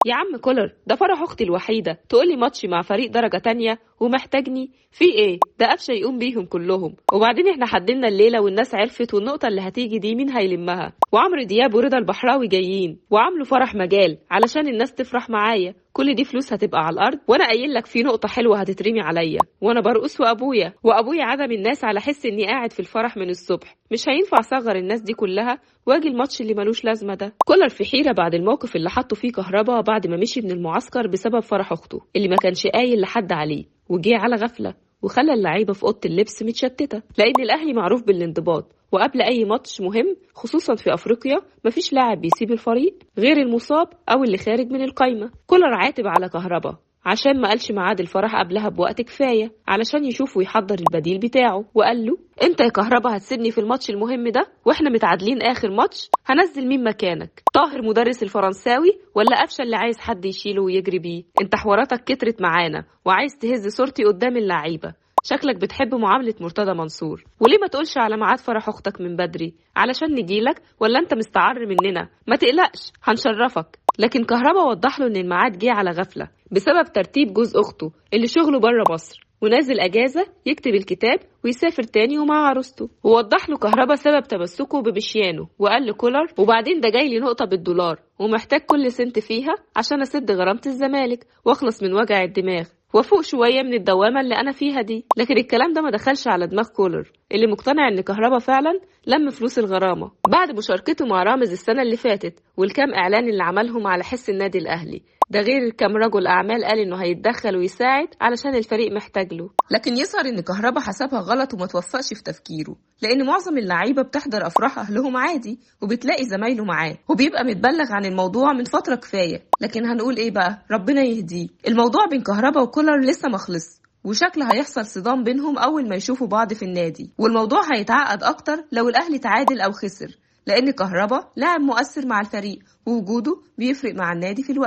يا عم كولر، ده فرح اختي الوحيدة، تقولي ماتش مع فريق درجه تانية ومحتاجني في ايه؟ ده قفشه يقوم بيهم كلهم. وبعدين احنا حددنا الليلة والناس عرفت، والنقطة اللي هتيجي دي مين هيلمها؟ وعمرو دياب ورضا البحراوي جايين، وعملوا فرح مجال علشان الناس تفرح معايا. كل دي فلوس هتبقى على الارض، وانا قايل لك في نقطة حلوة هتترمي عليا وانا برقص، وابويا عزم الناس على حس اني قاعد في الفرح من الصبح. مش هينفع اصغر الناس دي كلها واجي الماتش اللي ملوش لازمه ده. كولر في حيره بعد الموقف اللي حطه فيه كهربا بعد ما مشي من المعسكر بسبب فرح اخته اللي ما كانش قايل لحد عليه، وجه على غفلة وخلى اللعيبة في اوضة اللبس متشتته، لان الاهلي معروف بالانضباط، وقبل اي ماتش مهم خصوصا في افريقيا مفيش لاعب بيسيب الفريق غير المصاب او اللي خارج من القايمة. كولر عاتب على كهربا عشان ما قالش ميعاد الفرح قبلها بوقت كفاية علشان يشوف ويحضر البديل بتاعه، وقال له انت يا كهربا هتسيبني في الماتش المهم ده واحنا متعادلين اخر ماتش؟ هنزل مين مكانك؟ طاهر مدرس الفرنساوي ولا قفشه اللي عايز حد يشيله ويجري بيه؟ انت حواراتك كترت معانا وعايز تهز صورتي قدام اللعيبة، شكلك بتحب معاملة مرتضى منصور. وليه ما تقولش على ميعاد فرح اختك من بدري علشان نجيلك، ولا انت مستعر مننا؟ ما تقلقش هنشرفك. لكن كهربا وضح له ان الميعاد جه على غفلة بسبب ترتيب جوز اخته اللي شغله بره مصر ونازل اجازة يكتب الكتاب ويسافر تاني ومع عروسته. ووضح له كهربا سبب تمسكه بمشيانه، وقال لكولر وبعدين ده جاي لي نقطة بالدولار ومحتاج كل سنت فيها عشان اسد غرامة الزمالك واخلص من وجع الدماغ وافوق شوية من الدوامة اللي انا فيها دي. لكن الكلام ده ما دخلش على دماغ كولر اللي مقتنع ان كهربا فعلا لم فلوس الغرامة بعد مشاركته مع رامز السنة اللي فاتت والكام اعلان اللي عملهم على حس النادي الاهلي، ده غير كام رجل اعمال قال انه هيتدخل ويساعد علشان الفريق محتاج له. لكن يظهر ان كهربا حسبها غلط وما توفقش في تفكيره، لان معظم اللعيبة بتحضر افراح اهلهم عادي وبتلاقي زمايله معاه وبيبقى متبلغ عن الموضوع من فترة كفاية. لكن هنقول ايه بقى، ربنا يهديه. الموضوع بين كهربا وكولر لسه ما خلص، وشكل هيحصل صدام بينهم اول ما يشوفوا بعض في النادي، والموضوع هيتعقد اكتر لو الاهلي تعادل او خسر، لان كهربا لاعب مؤثر مع الفريق ووجوده بيفرق مع النادي في الوقت.